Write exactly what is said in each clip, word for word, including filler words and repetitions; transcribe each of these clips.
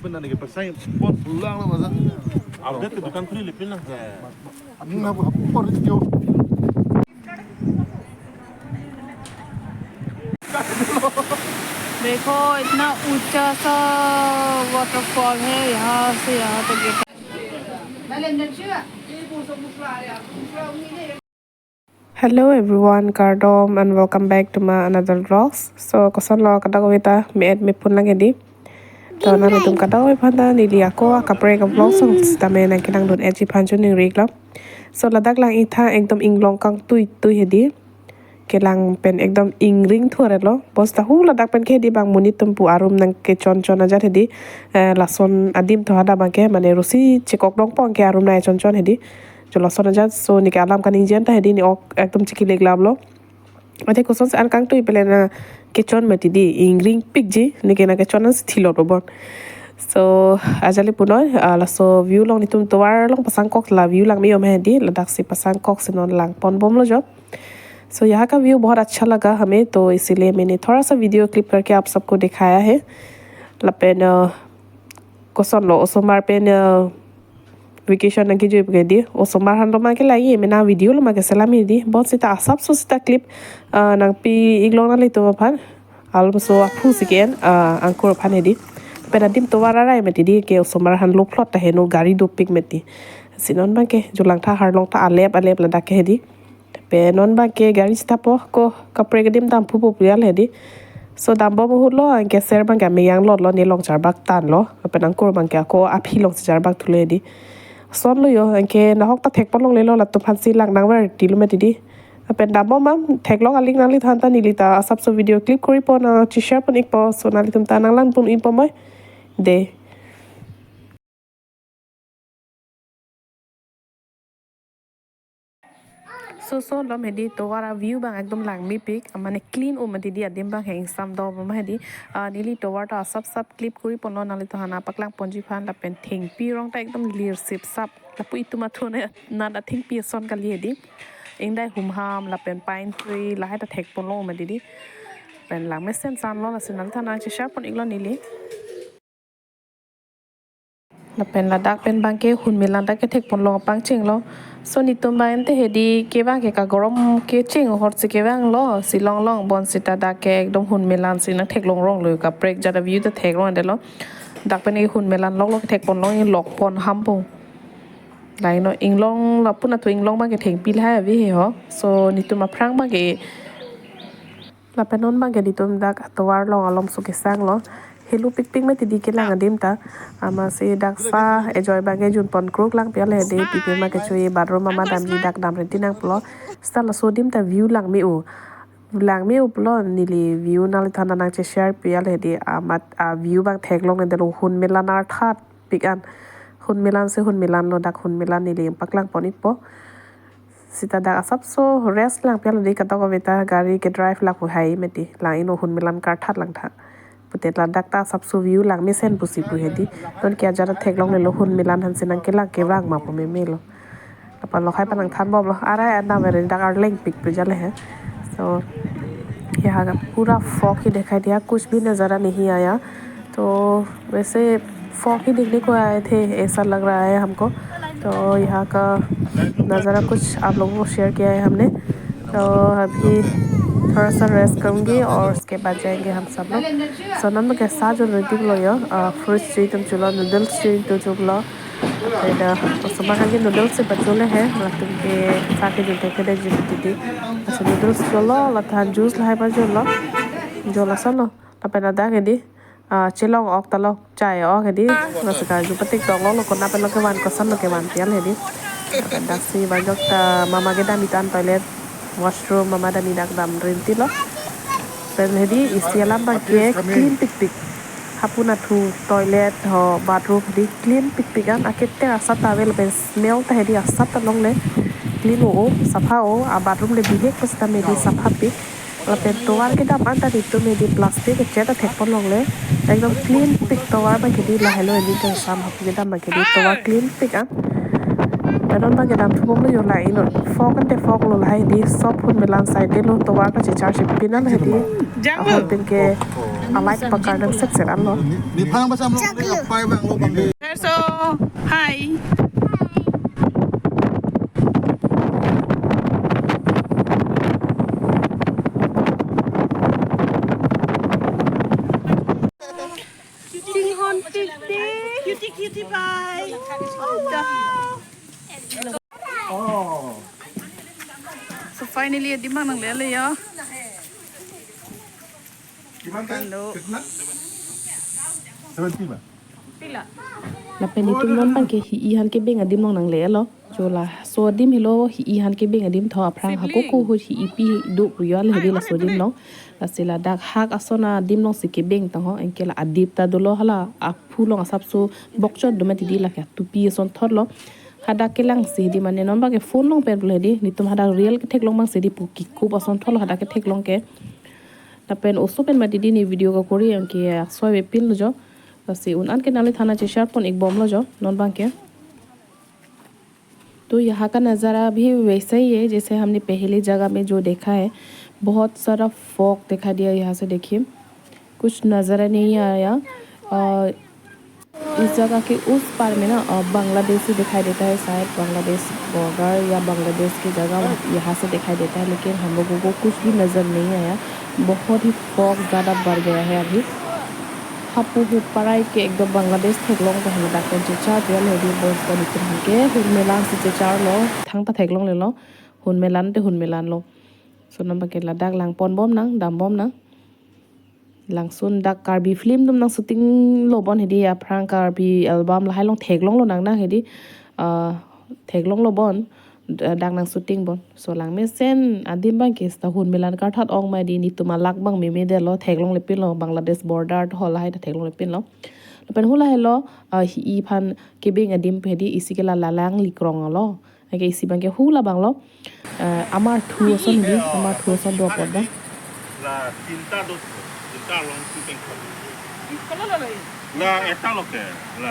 Nang ke pasang pon pulang lah masa. Update ke dukan khuli lepin lang. Nang apa apa itu? देखो, इतना ऊंचा सा वॉटरफॉल है, यहाँ से यहाँ तक ये। Hello everyone, kardom and welcome back to my another vlogs. So, koson lo kadokave ta, me et me pun lang hedi. To nanglitum kadokave aphan ta neli ako akaprek vlog song sitame nang kenang dun eji phan chuning rik lo. So, ladak lang itha ekdom inglong kangtui tui hedi. Kelang pen ekdom ingring thore lo. Bos ta hu ladak pen ke hedi bang monit atum pu arum nang kechon chon ajat hedi. Eh, lason adim to hadak bang ke mane rosi chekok dong pong ke arum nang chon chon hedi. Jo lason ajat, so neke alam kaningje an ta hedi ne ok ekdom chikilek lap lo. Athe koson se an kangtui pele nang kechon mati di, ingring pikji, neke nang kechon an si thilot bobon. So, ajali punoi, ah, laso view along netum tovar along pasang kok la view lang me om hedi, ladak si pasang kok si non lang pon bom lo jo. So, यहाँ का व्यू बहुत अच्छा लगा हमें, तो इसीलिए मैंने थोड़ा सा वीडियो क्लिप करके आप सबको दिखाया है। Lapen, ah, koson lo osomar pen, ah, vacation nang kejui pake di. Osomar han lo ma ke lagi, mena video lo ma ke selam hedi. Bot sita asapso sita clip, ah, nangpi iklong nanglitum aphan. Alomso aphu si ke-en, ah, angkur aphan hedi. Pen adim tovar arai mati di ke osomar han lo plot ta heno gari dopik mati. Si non bang ke jo langtha arlong ta alep alep ladak ke hedi. Pen non bang ke gari sita po ko kaprek adim dam phu po pu ya le hedi. So dam bom ahut lo anke ser bang ke ameyang lot lo ne long charbak tan lo. Pen angkur bang ke ako aphi long si charbak thu le hedi. Son lo jo anke nahok ta thek pon longle lo latum aphan si lang nangver ti lo mati di. Pen dam bom am theklong aling nangliphan ta neli ta asapso video clip kori po nang chi share pon ik po. So nanglitum ta nang lang pon ik po moi. De. So, so lom hedi tovar a view bang ekdom langmepik, mane clean um mati di adim bang heng sam do ma hedi, ah, neli tovar ta asap sap clip kori pon lo nanglitum aphan paklang ponji aphan lapen thengpi arong ta ekdom lir sip sap lapu itum athun nat athengpi ason kali hedi ingdai humham lapen pine tree lahai ta thek pon lo mati di pen langmesen san lo lasi nanglitum aphan nang chi share pon ik lo neli. Lapen ladak pen bang ke hunmelan ta kethek pon lo pangcheng lo. So netum bang ente hedi kevang ke kagorom kecheng ahorsi kevang lo si long long bonsita dak ke ekdom hunmelan si nang theklong rong lo kaprek jada view ta theklong de lo. Dak pen ke hunmelan lok lok kethek pon lo lok pon ham pon. Laino inglong lapu na tu inglong bang ke thengpi lahai ave he ho. So netum aphrang bang ke Lapen non bang ke netum dak tovar along alomso kesang lo. Helu pikpik mati di kelang adim ta. Amatsi dak sa ejoi bang ke jun pon kruk lang pi ale de pipi ma kecho-e bathroom ama damji dak dam rinti nang pulo. Sita laso adim ta view langme-o. Langme-o pulo neli view nangliphan nang che share pi ale de amat a view bang theklong ende lo hunmelan arthat pik an. Hunmelan si hunmelan lo dak hunmelan neli paklang pon ik po. Sita dak asapso rest lang pi ale di kadokave ta gari ke drive lak pu hai mati lang ino hunmelan karthat langtha. Pute ladak ta asapso view langmesen pusi pu hedi. Non ke ajat theklongle lo hunmelan aphan si nang kelang kevang ma pu meme lo. Apa lo hai pa nang than bom lo. Arai anam ere dak arleng pik pu jale he. So यहाँ का पूरा fog ही दिखाई दिया, कुछ भी नज़ारा नहीं आया। तो वैसे fog ही देखने को आए थे, ऐसा लग रहा है हमको। तो यहाँ का नज़ारा कुछ आप लोगों को शेयर किया है हमने। तो अभी थोड़ा सा रेस्ट करूँगी और उसके बाद जाएंगे हम सब लोग। So non bang ke sa jun rinti lo jo, ah, fruits jui tum chulo, noodles jui tum chulo. Ada osomar ke noodles si pachule he, latum ke sa ke jun ke de jun titi. Asa noodles chulo, lathan juice lahai pajul lo. Jo lason lo, lapen ladak hedi, ah, chelong ok ta lo, chai ok hedi. Laso karju patik tong lo, lo kona pen lo kevan koson lo kevan pi ale hedi. Lapen dak si bang jok ta mama kedam itan toilet, washroom mama dam idak dam rinti lo. Pen hedi isi alam bang ke clean pikpik. Hapu nathu toilet ho bathroom hedi clean pikpik an aketer asat ta ave lapen smell ta hedi asat ta longle clean o, o sapha o, a bathroom le bihek pasita me hedi sapha pik. Lapen tovar kedam an ta netum hedi plastic kechet ta thek pon longle. Ekdom clean pik tovar bang hedi lahelo hedi kangsam hapu kedam bang hedi tovar clean pik an. Pen non bang kedam thu bom lo jo la inut. Fog ante fog lo lahai hedi sob hunmelan side lo tovar kachechar si pin an hedi. Ahorpin ke Alai pakar dan set set anlo. Nephan basa amlo, apa bang lo bang. So, hi. Chinghon tik tik. Cutie, cutie pie. Oh, wow. So finally, adim abang nanglele ya. Hello. Seventy ba? Lapen itum non abangke hi-i aphan kebeng adim along nanglelo. Chola so adim helo hi-i aphan kebeng adim tho aphrang hako ko ho hi-i pi do pu yo le hedi laso adim along. Lasi ladak hak ason adim alongsi kebeng tangho, anke la adip ta dolo hala aphu along asapso bokchot do mati di, lake tupi asonthotlo. Hadak kelangsi hedi mane non abangke phone along pen pulo hedi, netum hadak real ketheklong abangsi hedi pu kekup asonthotlo hadak ketheklong ke. Lapen oso pen mati di ne video kakori anke aksoi avepinlo jo. Lasi un-an ke nangliphan cheshare pon-ikbomlo jo non abangke. तो यहाँ का नज़ारा भी वैसा ही है जैसे हमने पहले जगह में जो देखा है। बहुत सारा फॉग दिखाई दिया, यहाँ से देखिए कुछ नज़र नहीं आया। और इस जगह के उस पार में ना, अ, बांग्लादेश ही दिखाई देता है, शायद बांग्लादेश बॉर्डर या बांग्लादेश की जगह यहाँ से दिखाई देता है, लेकिन हम लोगों को कुछ भी नज़र नहीं आया। बहुत ही फॉग ज़्यादा बढ़ गया है अभी। Hapu hu parai ke ekdom Bangladesh theklong ke haladak pen chechar dia le di bos ta nitum ke Hunmelan si checharlo, thangta theklonglelo, Hunmelan te Hunmelanlo. So non abangke ladak langponbom nang, dambom nang. Langsun dak Karbi film atum nang shooting lo bon hedi, aphrang Karbi album lahai along theklonglo nang nang hedi, ah, theklonglo bon, d-, dak nang shooting bon. So langmesen adim abangke seta Hunmelan karthat ong ma di, netum alak abang memedetlo, theklonglepinlo, Bangladesh border to hol lahai ta theklonglepinlo. Lapen hu lahelo, ah, hi-i aphan kebeng adim hedi isi ke la Lalang Likrong lo. Anke isi abangke hu labanglo. Eh, Amarthu ason di, Amarthu ason do apot abang. La tinta do, tinta along si pengkon. La eta lo ke, la.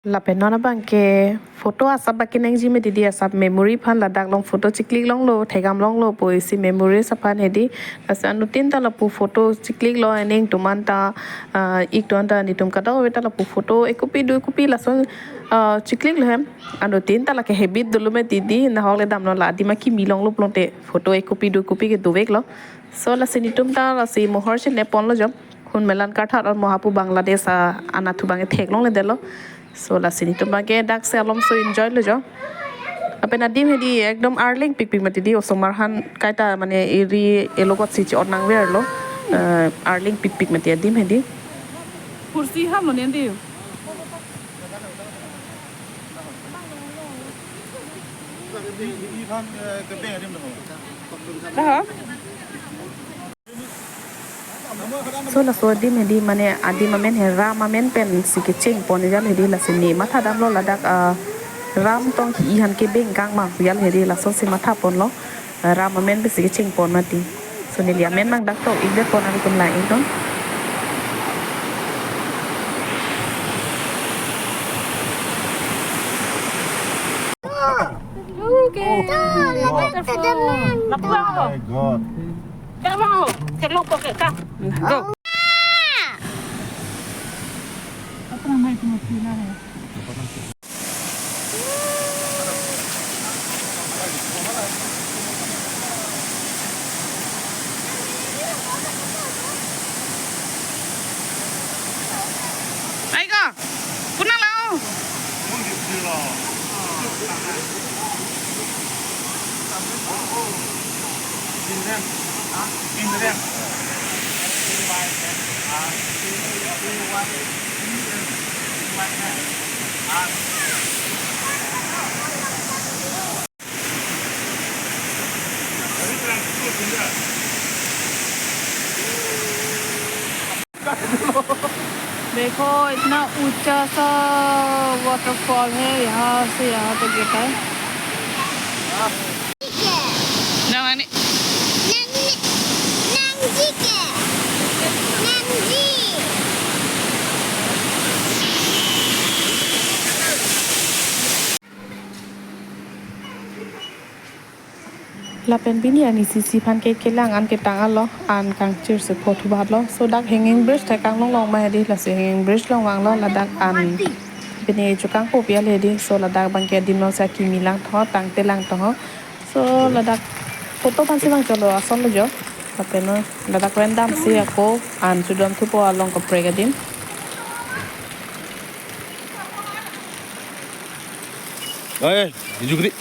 Lapen non abangke photo asap baki nangji mati di, asap memory aphan ladak along photo chiklik longlo, thekdam longlo pu isi memories aphan hedi. Lasi anuttin ta lapu photo chikliklo, ening atum anta, ah, ik atum anta netum kadokave ta lapu photo ekopi dui kopi lason, ah, chikliklo hem. Anuttin ta lake habit dolo mati di, nahok le damnon la adim akimi longlo pulote photo ekopi dui kopi ke doveklo. So lasi netum ta lasi mohor si neponlo jo. Hunmelan karthat ong ma hapu Bangladesh, ah, anatthu abangke theklongledetlo. So lasi netum abangke dak si alomso enjoylo jo. Lapen adim hedi ekdom arleng pikpik mati di, osomar aphan kaita mane eri elokot si chi-ot nangverlo. Eh, arleng pikpik mati adim hedi. Kursi ham lo nen di. Aha. So laso adim hedi mane adim amen he Ram amen pensi kecheng pon ejal hedi, lasi ne mathadamlo ladak, ah, Ram tong hi-i aphan kebeng kang ma pu ejal hedi, lasonsi mathaponlo, ah, Ram amen pensi kecheng pon mati. So neli amen abang dak tok-ikdet pon, atum lang-iknon. Okay. Waterfall. Lapu ako. My God. Ka mo, theklong po ke ka. Go. Apa nama itu mati lah ya? Aiko, punang lao. देखो, इतना ऊंचा सा waterfall है, यहाँ से यहाँ तक गिरता है। Lapen pini arni sisi aphan ke kelang an ketang alo, an kangchir si pho thubat lo. So dak hanging bridge thekang longlong ma hedi, lasi hanging bridge along vanglo ladak an. Pini chokangpo pi hedi, so ladak abang ke adim along si akimi lang tho, tangte lang tho. So ladak photo aphan si vangchotlo ason lo jo. Lapen non ladak rendam si ako an chodon thupo along kaprek adim. Eh, jukri.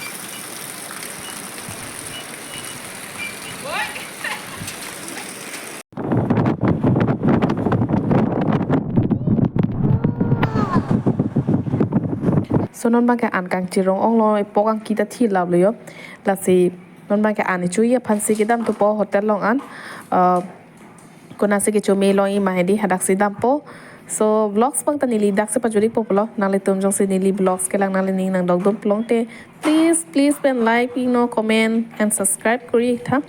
So non abang ke an kangchir rong onglo, epok angki ta thi lap lo jo. Lasi non abang ke an ichu-i aphan si kedam thupo hotel along an. Uh, konat si kechome longji ma hedi, hadak si dampo. So vlogs abang ta neli dak si pajut-ikpo pulo. Nanglitum jongsi neli vlogs kelang nanglining nangdokdun pulote, please, please pen like, you know, comment and subscribe kori tha.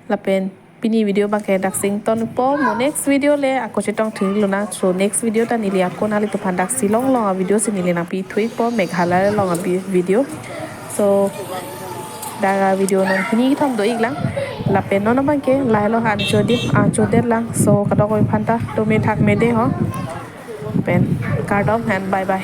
Lapen pini video abang ke dak si ingtonpo, mo next video le ako chetong thik lonang. So next video ta neli ako nanglitum aphan dak si longlong a video si neli nangpi thuikpo, Meghalaya along a bi-, video. So dak a video non hini kethom do-ik lang. Lapen non abang ke lahelo an chodim, an chodet lang. So kadokave aphanta tumi thak mede ho. Pen kardom and bye bye.